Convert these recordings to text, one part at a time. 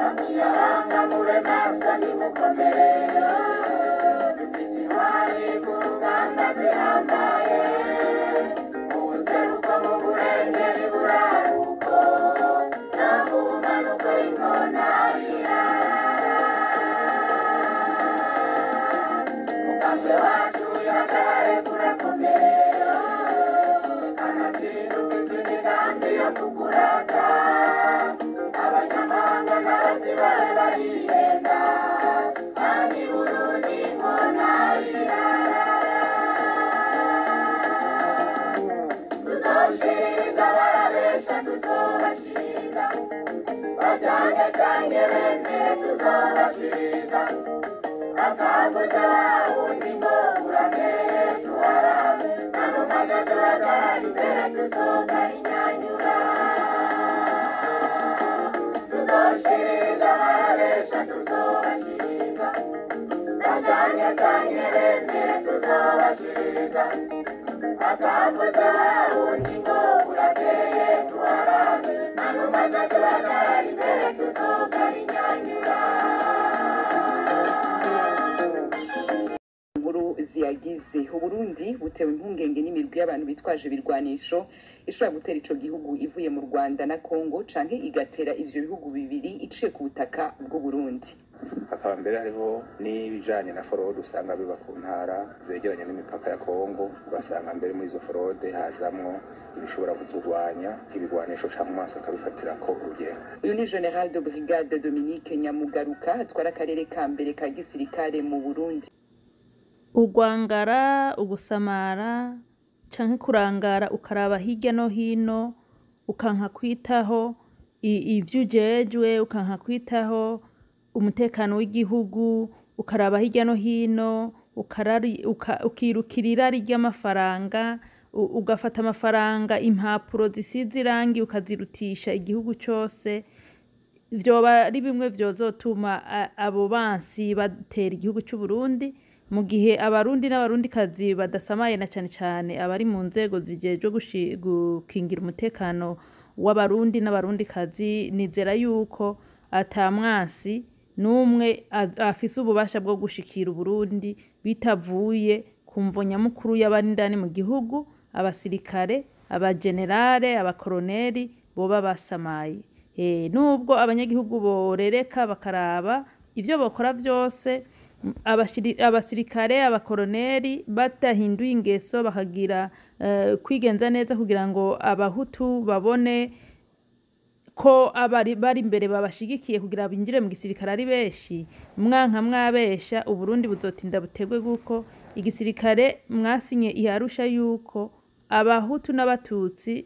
Abanyamahanga mube maso nimukomere, dufise intwari ku rugamba zihambaye, mu buseruko, mu burengeri, buraruko no mu bumanuko, inkona irarara. Mugambwe wacu ihagarare kurakomeye, kanatsinda ufise imigambi yo kukurata. Abanyamahanga n'abasi bawe barihenda, kandi Burundi inkona irarara. Tuzoshiririza barabesha, tuzobashiriza bajyange canke bemere, tuzobashiriza akavuze wa wundi ngo uramere tuharabe, nabo maze duhagarara imbere, tuzogahinyanyura. Tuzoshiriza barabesha, tuzobashiriza bajyange canke bemere, tuzobashiriza akavuze wa wundi ngo uramere tuharabe, nabo maze duhagarara imbere, tuzogahinyanyura. Nkuru ziyagize: Uburundi butewe impungenge n'imirwi y'abantu bitwaje ibirwanisho ishobora gutera ico gihugu ivuye mu Rwanda na Congo, canke igatera ivyo bihugu bibiri iciye ku butaka bw'Uburundi. Hakaba mbere hariho n'ibijanye na fraude usanga biba ku ntara zegeranye n'imipaka ya Kongo, ugasanga mbere muri izo fraude hazamwo ibishobora kuturwanya, nk'ibigwanisho canke umwasi akabifatirako urugero. Uyu ni Général de Brigade Dominique Nyamugaruka, atwara akarere ka mbere ka gisirikare mu Burundi. Ugwangara, ugusamara canke kurangara, ukaraba hirya no hino, ukanka kwitaho ivyo ujejwe, ukanka kwitaho umutekano w'igihugu, ukaraba hirya no hino, ukirukira irari ry'amafaranga, ugafata amafaranga, impapuro zisize irangi ukazirutisha igihugu cose, vyoba ari bimwe vyozotuma abo bansi batera igihugu c'Uburundi. Mu gihe Abarundi n'Abarundikazi badasamaye, na cane cane abari mu nzego zijejwe gukingira umutekano w'Abarundi n'Abarundikazi, nizera yuko ata mwansi n'umwe afise ububasha bwo gushikira Uburundi bitavuye ku mvo nyamukuru y'abari indani mu gihugu, abasirikare, abagenerale, abakoroneri boba basamaye. Nubwo abanyagihugu borereka bakaraba ivyo bokora vyose, abasirikare, abakoroneri badahinduye ingeso, bakagira kwigenza neza kugira ngo Abahutu babone ko abari bari imbere babashigikiye kugira binjire mu gisirikare ari benshi, mwanka mwabesha, Uburundi buzotinda butegwe, kuko igisirikare mwasinye i Arusha yuko Abahutu n'Abatutsi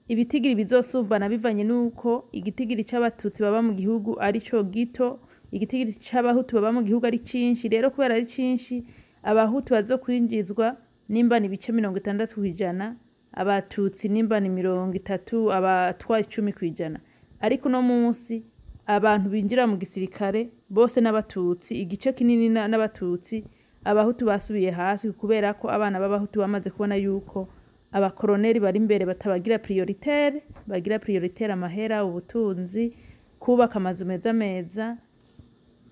ibitigiri bizosumbana bivanye n'uko igitigiri c'Abatutsi baba mu gihugu ari co gito, igitigiri c'Abahutu baba mu gihugu ari cinshi. Rero kubera ari cinshi, Abahutu bazokwinjizwa nimba ni ibice 60%, Abatutsi nimba ni 30, Abatwa 10%. Ariko uno munsi abantu binjira mu gisirikare bose n'Abatutsi, igice kinini n'Abatutsi, Abahutu basubiye hasi, kubera ko abana b'Abahutu bamaze kubona yuko abakoroneri bari imbere batabagira prioritaire, bagira prioritaire amahera, ubutunzi, kubaka amazu meza meza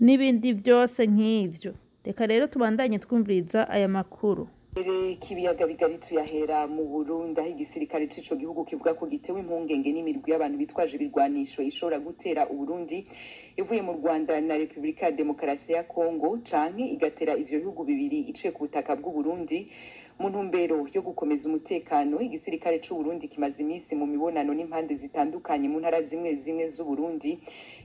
n'ibindi vyose nk'ivyo. Reka rero tubandanye twumviriza aya makuru. Karere k'ibiyaga bigari tuyahera mu Burundi, aho igisirikare c'ico gihugu kivuga ko gitewe impungenge n'imirwi y'abantu bitwaje ibirwanisho ishobora gutera Uburundi ivuye mu Rwanda na Repubulika ya Demokarasi ya Kongo, canke igatera ivyo bihugu bibiri iciye ku butaka bw'Uburundi. Mu ntumbero yo gukomeza umutekano, igisirikare c'Uburundi kimaze iminsi mu mibonano n'impande zitandukanye mu ntara zimwe zimwe z'Uburundi.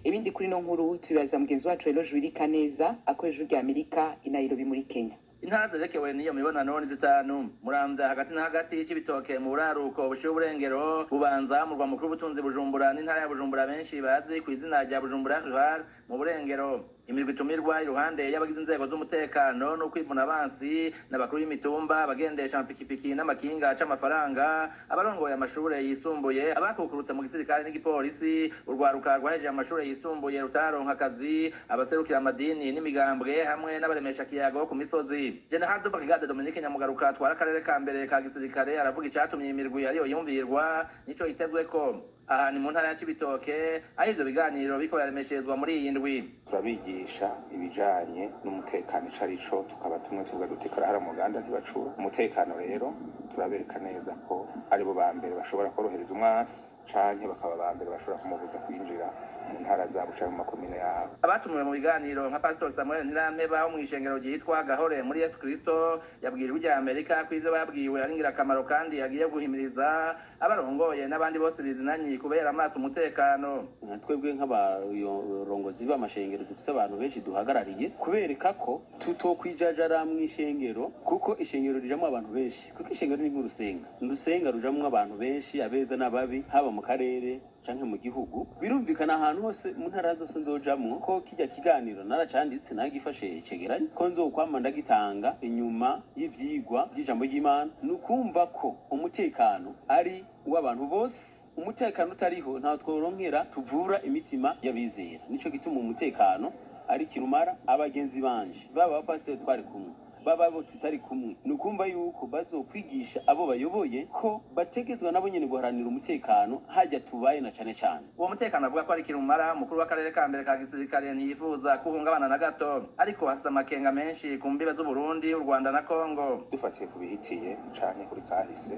Ibindi kuri no nkuru tubibaza mugenzi wacu Eloge Wirikaneza, akoresha Ijwi ry'Amerika i Nairobi muri Kenya. Intara zerekewe n'iyo mibonano ni zitanu: Muramvya, hagati na hagati, Cibitoke, mu buraruko bushiye uburengero, Bubanza, murwa mukuru w'ubutunzi Bujumbura, n'intara ya Bujumbura benshi bazi ku izina rya Bujumbura Rural, mu burengero. Imirwi itumirwa iruhande y'abagize inzego z'umutekano no kwivuna abansi n'abakuru b'imitumba, abagendesha amapikipiki n'amakinga aca amafaranga, abarongoye amashure yisumbuye, abakukurutse mu gisirikare n'igipolisi, urwaruka rwahejeje amashure yisumbuye rutararonka akazi, abaserukira amadini n'imigambwe hamwe n'abaremesha kiyago ku misozi. General de Brigade Dominique Nyamugaruka atwara akarere ka mbere ka gisirikare aravuga icatumye imirwi ariyo yumvirwa nico yitezweko. Aha ni mu ntara ya Cibitoke aho ivyo biganiro biriko biraremesherezwa muri iyi ndwi. Turabigisha ibijanye n'umutekano ico arico, tukaba tumwe tuvuga duti karahara mu ruganda ntibacura. Umutekano rero turabereka neza ko aribo ba mbere bashobora korohereza umwasi canke bakaba ba mbere bashobora kumubuza kwinjira mu ntara zabo canke mu makomine yabo. Abatumiwe mu biganiro nka Pastor Samuel Ntirampeba wo mw'ishengero ryitwa Gahore muri Yesu Kristo yabwiye Ijwi rya Amerika ko ivyo babwiwe ari ingirakamaro kandi agiye guhimiriza abarongoye n'abandi bose bizinanyi kubera amaso umutekano. Nka twebwe nk'abarongozi b'amashengero dufise abantu benshi duhagarariye, kubereka ko tutokwijajara mw'ishengero, kuko ishengero rijamwo abantu benshi, kuko ishengero ni nk'urusenga, urusenga rujamwo abantu benshi, abeza n'ababi, haba mu karere canke mu gihugu. Birumvikana ahantu hose mu ntara zose nzojamwo ko kijya kiganiro naracanditse, nagifashe icegeranyo ko nzokwama ndagitanga inyuma y'ivyigwa by'ijambo ry'Imana. Ni ukumva ko umutekano ari uw'abantu bose. Umutekano utariho ntaho tworonkera tuvura imitima y'abizera. Nico gituma umutekano ari kirumara. Abagenzi banje baba abapasiteri twari kumwe, baba abo tutari kumwe, ni ukumva yuko bazokwigisha abo bayoboye ko bategezwa nabo nyene guharanira umutekano hajya tubaye na cane cane. Uwo mutekano avuga ko ari kirumara. Umukuru w'akarere ka mbere ka gisirikare ntiyifuza kuhungabana na gato, ariko hafise amakenga menshi ku mbibe z'Uburundi, u Rwanda na Kongo. Dufatiye ku bihitiye canke kuri kahise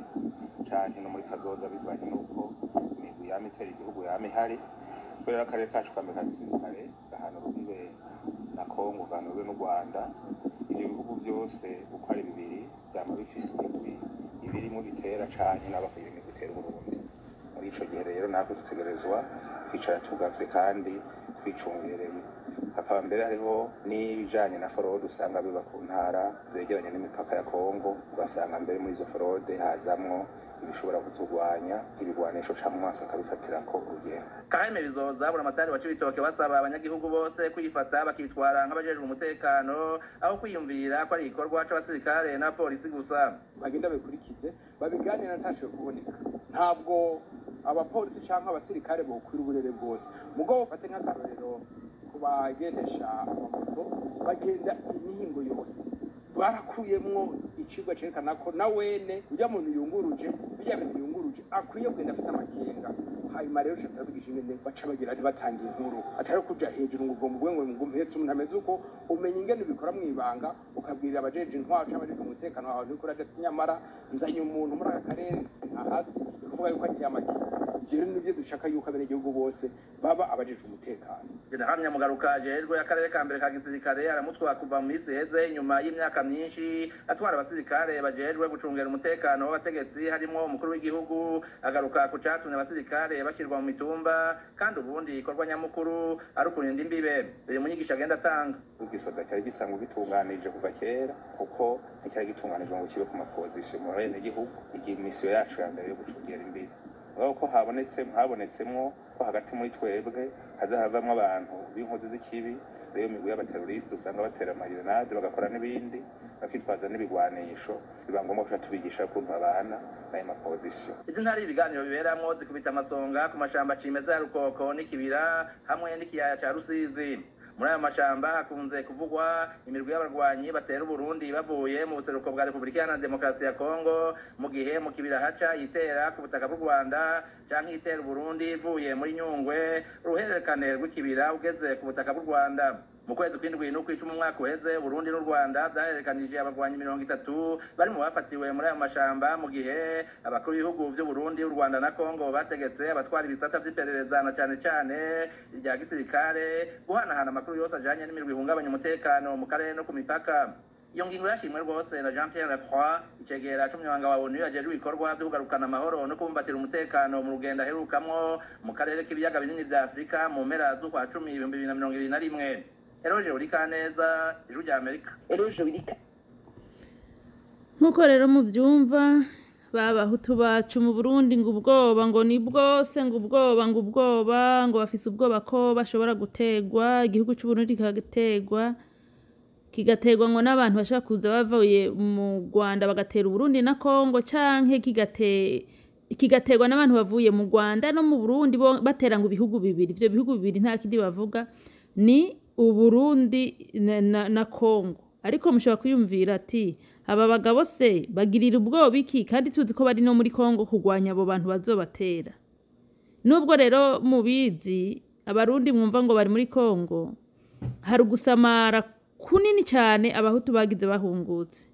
canke no muri kazoza, bivanye n'uko imigwi yama itera igihugu yama ihari, kubera akarere kacu ka mbere ka gisirikare gahana urubibe na Kongo, gahana urubibe n'u Rwanda. Ivyo bihugu byose uko ari bibiri vyama bifise imigwi ibirimwo bitera canke n'abakagira imigwi itera Uburundi. Muri ico gihe rero natwe dutegerezwa kwicara tugavye kandi twicungereye. Hakaba mbere hariho n'ibijanye na forode usanga biba ku ntara zegeranye n'imipaka ya Kongo, ugasanga mbere muri izo forode hazamwo ibishobora kuturwanya, ibigwanisho canke umwasi akabifatirako urugero. Kaheme Bizoza, buramatari wa Cibitoke, basaba abanyagihugu bose kwifata bakitwara nk'abajejwe umutekano, aho kwiyumvira ko ari igikorwa c'abasirikare n'abapolisi gusa. Bagenda babikurikize, babiganira ntashoboye kuboneka. Ntabwo abapolisi canke abasirikare bokwira uburere bwose, mugabo bafate nk'akarorero ku bagendesha amamoto bagenda imihingo yose, barakuyemwo icigwa cerekana ko na wene urya muntu yunguruje birya bintu yunguruje akwiye kugenda afise amakenga. Hanyuma rero tuca turabigisha ingene baca bagira ati batanga inkuru, atari kuja hejuru ngo ugomba ngo mpetse umuntu ameze uko. Umenya ingene ubikora mw'ibanga, ukabwirira abajeje intwaro canke abajeje umutekano wawe ntuko uraja ati nyamara nzanye umuntu muri aka karere ntahazi, kuvuga yuko ateye amakenga. Ivyo rero nivyo dushaka, yuko abenegihugu bose baba abajejwe umutekano. General Nyamugaruka ajejwe akarere ka mbere ka gisirikare aramutwa kuva mu minsi iheze inyuma y'imyaka myinshi atwara abasirikare bajejwe gucungera umutekano w'abategetsi harimwo umukuru w'igihugu. Agaruka ku catumye abasirikare bashyirwa mu mitumba kandi ubundi igikorwa nyamukuru ari ukurinda imbibe. Uyu munyigisho agenda atanga. Igisoda cyari gisanzwe gitunganije kuva kera, kuko nticyari gitunganijwe ngo kibe ku mapozisiyo mu benegihugu. Igihe misiyo yacu ya mbere yo gucungera imbibe, mugabo ko habonetsemwo ko hagati muri twebwe haza havamwo abantu b'inkozi z'ikibi, rero imigwi y'abateroriste usanga batera amagerenade bagakora n'ibindi, bakitwaza n'ibigwanisho, biba ngombwa ko tubigisha ukuntu babana n'ayo mapozisiyo. Izi ntara ibiganiro biberamwo zikubita amasonga ku mashamba cimeza ya Rukoko n'Ikibira hamwe n'ikiyaya ca Rusizi. Muri ayo mashamba hakunze kuvugwa imirwi y'abarwanyi batera Uburundi bavuye mu buseruko bwa Repubulika Iharanira Demokarasi ya Kongo, mu gihe mu kibira haca yitera ku butaka bw'u Rwanda canke yitera Uburundi ivuye muri Nyungwe, uruhererekane rw'ikibira ugeze ku butaka bw'u Rwanda. Mu kwezi kw'indwi n'ukw'icumi umwaka uheze, Burundi n'u Rwanda vyahererekanije abagwanyi 30 bari mu bafatiwe muri ayo mashamba, mu gihe abakuru b'ibihugu vy'u Burundi, u Rwanda na Kongo bategetse abatwara ibisata vy'iperereza na cane cane irya gisirikare guhanahana amakuru yose ajanye n'imirwi ihungabanya umutekano mu karere no ku mipaka. Iyo ngingo yashimwe rwose na Jean Pierre Lacroix, icegera c'umunyamabanga wa ONU ajejwe ibikorwa vyo kugarukana amahoro no kubumbatira umutekano, mu rugendo aherukamwo mu karere k'ibiyaga binini vya Afurika mu mpera z'ukwa cumi 2021. Eroje Urikaneza, Ijwi rya Amerika. Eroje Wirika. Nk'uko rero muvyumva, Babahutu bacu mu Burundi ngo ubwoba ngo ni bwose, ngo ubwoba, ngo ubwoba, ngo bafise ubwoba ko bashobora gutegwa, igihugu c'Uburundi kikagategwa, kigategwa ngo n'abantu bashobora kuza bavuye mu Rwanda bagatera Uburundi na Kongo, canke kigategwa n'abantu bavuye mu Rwanda no mu Burundi batera ngo ibihugu bibiri. Ivyo bihugu bibiri nta kindi bavuga, ni Uburundi na Kongo. Ariko mushobora kwiyumvira ati aba bagabo se bagirira ubwoba iki, kandi tuzi ko bari no muri Kongo kurwanya abo bantu bazobatera? Nubwo rero mubizi, Abarundi mwumva ngo bari muri Kongo, hari ugusamara kunini cyane Abahutu bagize bahungutse.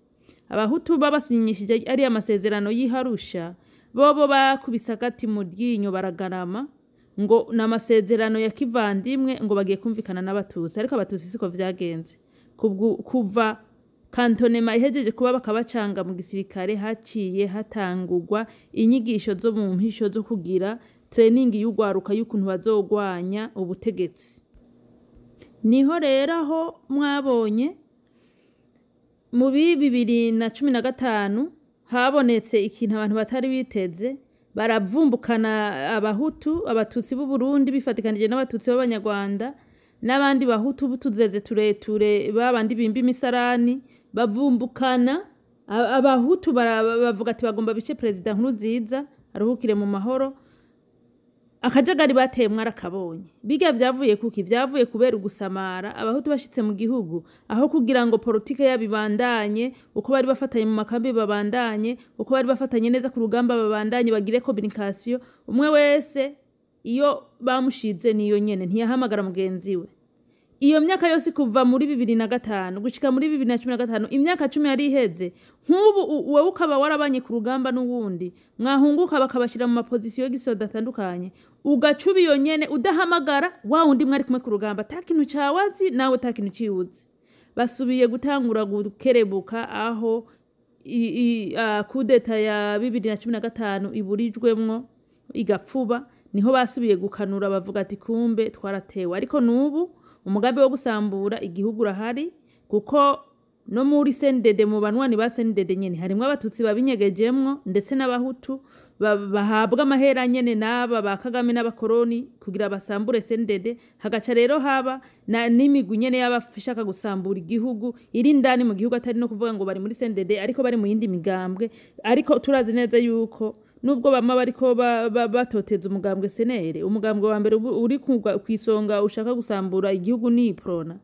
Abahutu babasinyishije ariya masezerano y'iharusha, bobo bakubise agati mu ryinyo baragarama ngo ni amasezerano ya kivandimwe, ngo bagiye kumvikana n'Abatutsi. Ariko Abatutsi siko vyagenze. Kuva cantonnement ihejeje kuba bakabacanga mu gisirikare, haciye hatangurwa inyigisho zo mu mpisho zo kugira training y'ugwaruka y'ukuntu bazogwanya ubutegetsi. Niho rero aho mwabonye mu 2015 habonetse ikintu abantu batari biteze, baravumbukana Abahutu, Abatutsi b'u Burundi bifatikanije n'Abatutsi b'Abanyarwanda n'abandi Bahutu b'utuzeze tureture, babandi bimba imisarani, bavumbukana Abahutu, bavuga ati bagomba bice Perezida Nkurunziza aruhukire mu mahoro. Akajagari bateye mwarakabonye. Biga vyavuye kuki? Vyavuye kubera ugusamara. Abahutu bashitse mu gihugu, aho kugira ngo politike yabibandanye uko bari bafatanye mu makambi, babandanye uko bari bafatanye neza ku rugamba, babandanye bagire communication, umwe wese iyo bamushize niyo nyene, ntiyahamagara mugenzi we. Iyo myaka yose kuva muri 2005 gushika muri 2015, imyaka 10 yari iheze. Nk'ubu wewe ukaba warabanye ku rugamba n'uwundi, mwahunguka bakabashira mu ma positions y'igisoda atandukanye, ugacuba iyo nyene udahamagara wa wundi mwari kumwe ku rugamba, ata kintu cawazi nawe ata kintu ciwuzi. Basubiye gutangura gukerebuka aho kudeta ya 2015 iburijwemwo igapfuba, niho basubiye gukanura bavuga ati kumbe twaratewe. Ariko n'ubu umugambi wo gusambura igihugu urahari, kuko no muri CNDD, mu banwani ba CNDD nyene, harimwo Abatutsi babinyegejemwo, ndetse n'Abahutu bahabwa amahera nyene n'aba ba Kagame n'abakoroni kugira basambure CNDD. Hagaca rero haba n'imigwi nyene y'abashaka gusambura igihugu iri indani mu gihugu, atari no kuvuga ngo bari muri CNDD, ariko bari mu yindi migambwe. Ariko turazi neza yuko nubwo bama bariko batoteza umugambwe CNL, umugambwe wa mbere uri kw'isonga ushaka gusambura igihugu ni Uprona.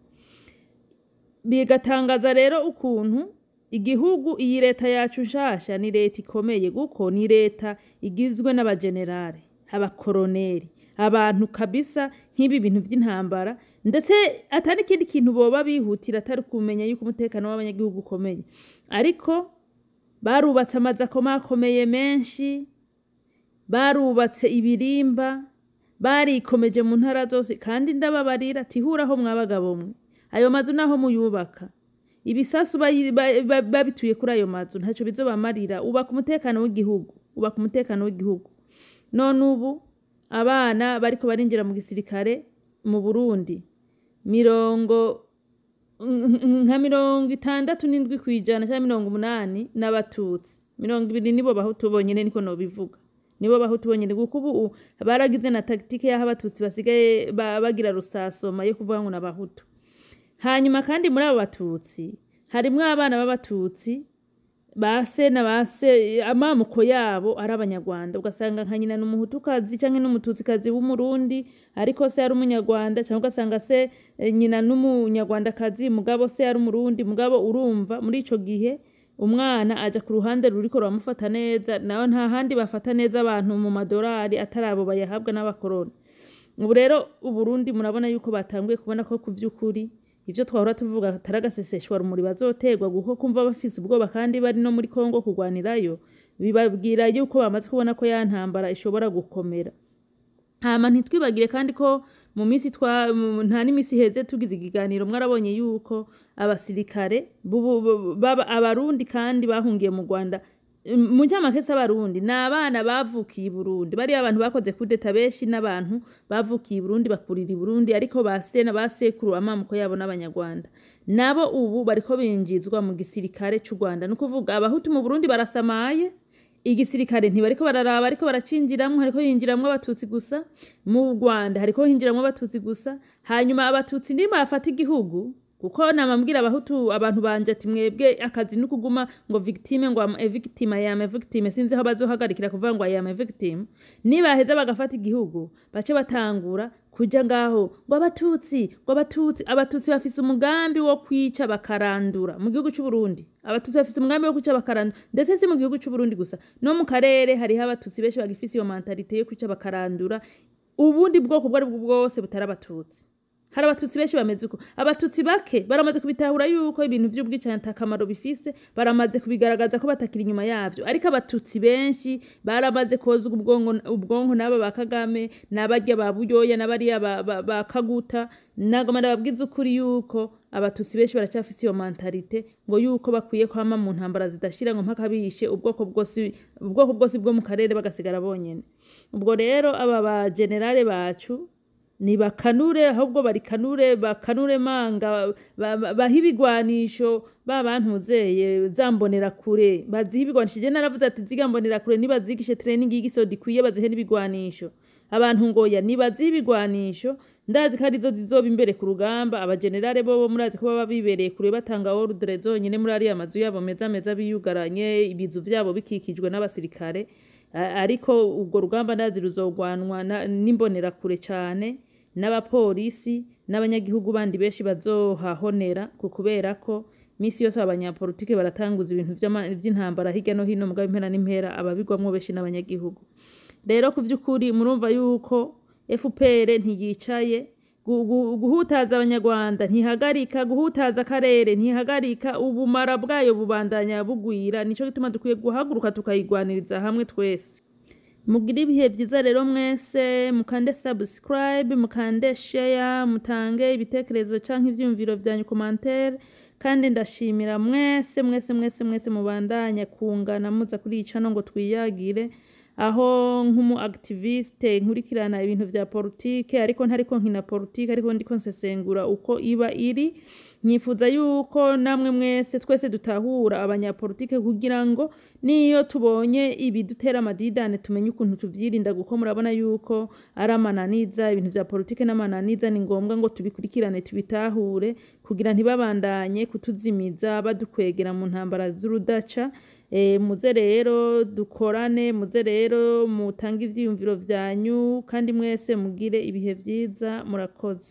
Bigatangaza rero ukuntu igihugu, iyi leta yacu nshasha ni leta ikomeye, kuko ni leta igizwe n'abagenerale, abakoroneri, abantu kabisa nk'ibi bintu vy'intambara, ndetse atari ikindi kintu boba bihutira atari kumenya yuko umutekano w'abanyagihugu ukomeye. Ariko barubatse amazu akomakomeye menshi, barubatse ibirimba, barikomeje mu ntara zose. Kandi ndababarira ati huraho mwabagabo mwe, ayo mazu naho muyubaka, ibisasu babituye kuri ayo mazu ntaco bizobamarira. Ubaka umutekano w'igihugu, ubaka umutekano w'igihugu. None ubu abana bariko barinjira mu gisirikare mu Burundi, mirongo nka 67% canke 80 n'Abatutsi, 20 nibo Bahutu bonyene, niko nobivuga, nibo Bahutu bonyene. Kuko ubu baragize na tactique y'aho Abatutsi basigaye bagira rusasoma yo kuvuga ngo n'Abahutu. Hanyuma kandi muri abo Batutsi harimwo abana b'Abatutsi base na base amamuko yabo ari Abanyarwanda, ugasanga nka nyina n'Umuhutukazi canke n'Umututsikazi w'Umurundi, ariko se ari Umunyarwanda, canke ugasanga se nyina n'Umunyarwandakazi mugabo se ari Umurundi. Mugabo urumva muri ico gihe umwana aja ku ruhande ruriko ruramufata neza, nawe nta handi bafata neza abantu mu madorari atari abo bayahabwa n'abakoroni. Ubu rero Uburundi murabona yuko batanguye kubona ko ku vy'ukuri ivyo twahora tuvuga atari agaseseshwa rumuri, bazoterwa, kuko kumva bafise ubwoba kandi bari no muri Kongo kurwanirayo, bibabwira yuko bamaze kubona ko ya ntambara ishobora gukomera. Hama ntitwibagire kandi ko mu minsi twa nta n'imisi iheze tugize ikiganiro, mwarabonye yuko abasirikare baba Abarundi kandi bahungiye mu Rwanda, mu ncamake se Abarundi ni abana bavukiye i Burundi. Bariya abantu bakoze kudeta benshi n'abantu bavukiye i Burundi, bakurira i Burundi, ariko ba se na ba sekuru amamuko yabo n'Abanyarwanda. Nabo ubu bariko binjizwa mu gisirikare c'u Rwanda. Ni ukuvuga Abahutu mu Burundi barasamaye. Igisirikare ntibariko bararaba, ariko baracinjiramwo, hariko hinjiramwo Abatutsi gusa. Mu Rwanda hariko hinjiramwo Abatutsi gusa. Hanyuma Abatutsi nibafata igihugu, kuko namambwira Abahutu, abantu banje, ati mwebwe akazi ni ukuguma ngo victime, ngo am a victim, I am a victim. Sinzi aho bazohagarikira kuvuga ngo I am a victim. Nibaheza bagafata igihugu, bace batangura kuja ngaho ngo Abatutsi, ngo Abatutsi. Abatutsi bafise umugambi wo kwica bakarandura mu gihugu c'u Burundi. Abatutsi bafise umugambi wo kwica bakarandura, ndetse si mu gihugu c'u Burundi gusa, no mu karere hariho Abatutsi benshi bagifise iyo mentalité yo kwica bakarandura ubundi bwoko ubwo aribwo bwose butari Abatutsi. Hari Abatutsi benshi bameze uko. Abatutsi bake baramaze kubitahura yuko ibintu vy'ubwicanyi ata kamaro bifise, baramaze kubigaragaza ko batakiri inyuma yavyo. Ariko Abatutsi benshi baramaze kozwa ubwonko n'aba ba Kagame, n'abarya ba Buyoya, n'abariya ba Kaguta. Nagoma ndababwiza ukuri yuko Abatutsi benshi baracafise iyo mentalité ngo yuko bakwiye kwama mu ntambara zidashira, ngo mpaka bishe ubwoko bwose, ubwoko bwose bwo mu karere, bagasigara bonyene. Ubwo rero aba ba général bacu nibakanure, ahubwo barikanure, bakanure manga, bahe ibigwanisho ba bantuzeye za Mbonerakure, bazihe ibigwanisho. Je naravuze ati ziga Mbonerakure nibazigishe training y'igisoda ikwiye, bazihe n'ibigwanisho. Abantu ngoya nibazihe ibigwanisho, ndazi ko arizo zizoba imbere ku rugamba. Abagenerale bobo murazi ko baba bibereye kure, batanga ordre zonyene muri ariya mazu yabo meza meza biyugaranye, ibizu vyabo bikikijwe n'abasirikare. Ariko urwo rugamba ndazi ruzogwanwa n'Imbonerakure cane, n'abapolisi, n'abanyagihugu bandi benshi bazohahonera, ku kubera ko misi yose abanyapolitike baratanguza ibintu vy'intambara hirya no hino, mugabo impera n'impera ababigwamwo benshi n'abanyagihugu. Rero ku vy'ukuri murumva yuko FPR ntiyicaye. Guhutaza Abanyarwanda ntihagarika, guhutaza akarere ntihagarika, ubumara bwayo bubandanya bugwira. Nico gituma dukwiye guhaguruka tukayigwaniriza hamwe twese. Mugire ibihe vyiza rero mwese. Mukande subscribe, mukande share, mutange ibitekerezo canke ivyiyumviro vyanyu, commentaire. Kandi ndashimira mwese, mwese, mwese, mwese mubandanya kungana muza kuri iyi channel ngo twiyagire, aho nk'umu activiste nkurikirana ibintu vya politike, ariko ntariko nkina politike, ariko ndiko nsesengura uko iba iri. Nyifuza yuko namwe mwese, twese dutahura abanyapolitike, kugira ngo niyo tubonye ibidutera amadidane tumenye ukuntu tuvyirinda, kuko murabona yuko ari amananiza. Ibintu vya politike n'amananiza, ni ngombwa ngo tubikurikirane, tubitahure, kugira ntibabandanye kutuzimiza, badukwegera mu ntambara z'urudaca. Muze rero dukorane, muze rero mutange ivyiyumviro vyanyu, kandi mwese mugire ibihe vyiza. Murakoze.